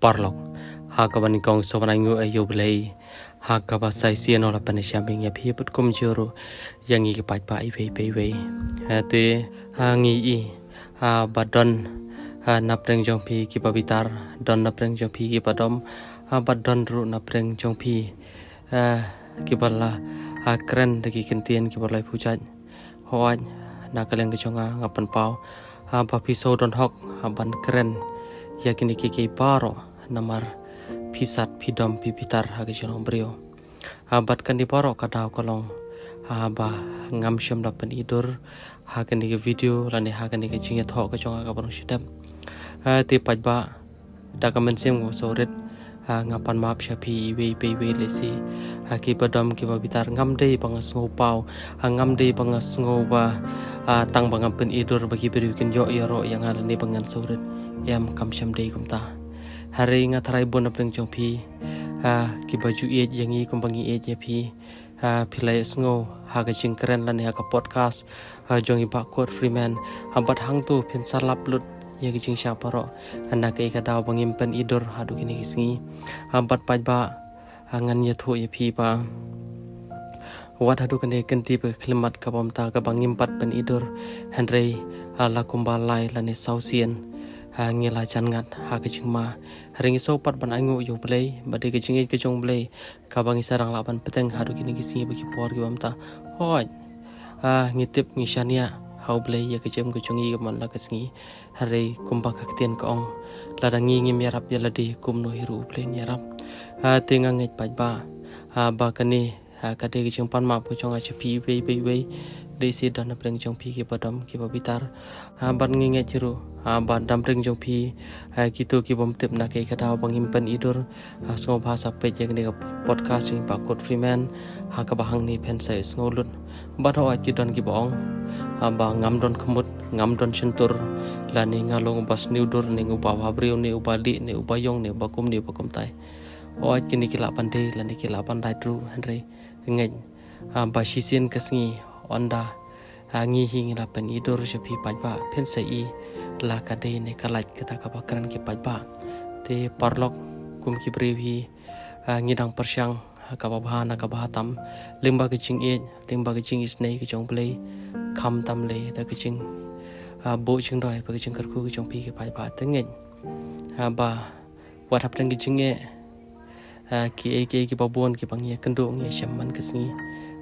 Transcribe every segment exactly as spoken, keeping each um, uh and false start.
Paralok, ha kaba nyngkong sngewbha ban ainguh ïa U Blei ha kaba sa shisien u la pynshai bynta ïa phi bad kumjuh ruh ïa ngi ki paidbah iwei pa iwei. Te ha ngi i ha ba don ha napdeng jong phi kiba bitar, don napdeng jong phi kiba dom, ha ba don ruh napdeng jong phi ha kiba la ha kren da ki ktien kiba la pynjah. Hooid, na ka liang ka jong nga nga pynpaw ha ba phi sngewdon hok ha ban kren ïa kine kiei kiei baroh namar phi sat phi dom phi bitar ha ka jinglong briew. Ha bad kane baroh ka daw ka long ha ba ngam shym da pyni dur ha kane ka video lane ha kane ka jingïathoh ka jong nga kaba nongshun dep. Ha te paidbah, da ka mynsiem kaba sngewrit ha nga pan map sha phi iwei pa iwei lehse ha kiba dom kiba bitar. Ngam dei ba nga sngewpaw, ha ngam dei ba nga sngew ba ha tang ba ngam pyni dur ba ki briew kin ïoh ïaroh ïa nga lane ba ngan sngewrit. Em, kam shym dei kumta. Hynrei nga tharai bun napdeng jong phi ha kiba ju ïeit ïa ngi kumba ngi ïeit ïa phi. Ha phi la ïohsngew ha ka jingkren lane ha ka podcast ha jong i Bah Kurt Freeman. Ha bad hangto phin sa lap lut ïa ka jingshah baroh ha na kaei ka daw ba ngim pyni dur haduh kine ki sngi. Ha bad paidbah, ha ngan ïathuh ïa phi ba wat haduh kane ka kynti ba ka khyllipmat kaba mynta kaba ngim pat pyni dur, hynrei ha la kumba lai lane saw sien ha ngi la jan ngat ha ka jingma. Hynrei ngi sngewpat ban ainguh ïa U Blei ba dei ka jingïeit ka jong U Blei kaba ngi sa dang lah ban bteng haduh kine ki sngi bad ki por kiba mynta. Hooid, ha ngi tip ngi shaniah ha U Blei ïa ka jingim ka jong ngi man la ka sngi. Hynrei kumba ka ktien ka ong, lada ngi ngim ïarap ïa lade kumno hi ruh U Blei un ïarap. Ha te nga ngeit paidbah ha ba kane ha ka dei ka jingpan map ka jong nga sha phi iwei pa iwei. Lehse don napdeng jong phi kiba dom kiba bitar. Ha bad ngi ngeit hi ruh ha ba don napdeng jong phi ha kito ki bym tip na kaei ka daw ba ngim pyni dur. Ha sngewbha sa peit ïa kane ka podcast jong i Bah Kurt Freeman ha kaba hangne phin sa ïohsngew lut. Bad hooid ki don kiba ong ha ba ngam don khmut, ngam don shyntur, lane nga long uba sniew dur ne uba bhabriew ne uba lieh ne uba ïong ne uba kum ne uba kumtai. Hooid kine ki lah ban dei lane ki lah ban lait ruh, hynrei ngeit ha ba shisien ka sngi ynda ha ngi hi ngi la pyni dur sha phi paidbah phin sa i la ka dei ne ka lait kata kaba kren ki paidbah. Te paralok, kum ki briew hi ha ngi dang pyrshang ha kaba bha na kaba bha tam lyngba ka jingïeit, lyngba ka jingisynei ka jong U Blei, khamtam lei da ka jing ha buh jingdoi bad ka jingkyrkhu ka jong phi ki paidbah. Te ngeit ha ba wat hapdeng ka jingeh ha kiei kiei kiba bun kiba ngi ïakynduh ngi ïashem man ka sngi,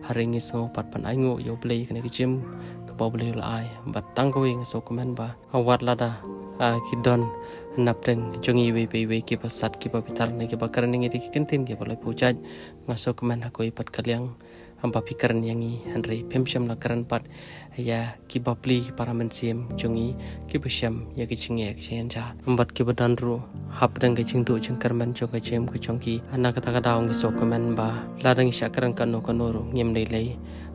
hynrei ngi sngewpat ban ainguh ïa U Blei kane ka jingim kaba U Blei u la ai. Bad tang kawei nga sngewkmen ba ha wat lada ha ki don napdeng jong ngi iwei pa iwei kiba sat kiba bitar ne kiba kren ïa ngi da ki ktien kiba la pynjah, nga sngewkmen ha kawei pat ka liang ha ba phi kren ïa ngi, hynrei phim shym la kren pat ïa ki bapli ki para mynsiem jong ngi kiba shem ïa ka jingeh ka jingïaineh bad kiba don ruh hapdeng ka jingduh jingkyrmen jong ka jingim ka jong ki. Ha na kata ka daw ngi sngewkmen ba lada ngi shah kren kano kano ruh ngim lei lei,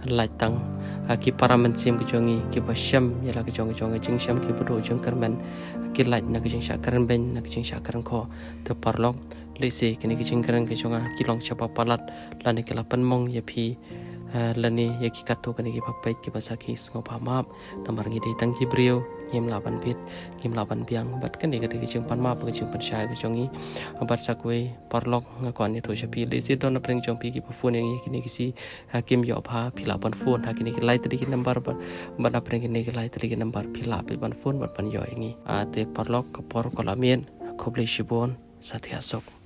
lait tang ha ki para mynsiem ka jong ngi kiba shem ïa la ka jong ka jong ka jingshem kiba duh jingkyrmen, ki lait na ka jingshah kren beiñ, na ka jingshah kren khoh. Te paralok, lehse kine ki jingkren ka jong nga ki long shaba palat lane ki la pynmong ïa phi, eh, lane ïa ki katto katne kiba peit kiba sakhi, sngewbha map. Namar ngi dei tang ki briew, ngim lah ban bit, ngim lah ban biang. Bad kane ka dei ka jingpan map, ka jingpynshai ka jong ngi. Bad sa kawei paralok, nga kwah ïathuh sha phi, lehse don napdeng jong phi kiba phone ïa ngi kine ki sngi, ha kim ïoh bha, phi lah ban phone ha kine ki lai tylli ki number bad, bad napdeng kine ki lai tylli ki number phi lah beit ban phone bad ban ïoh ïa ngi. Ah, te paralok, ka por ka la miet. Khublei shibun. Sa thiah suk.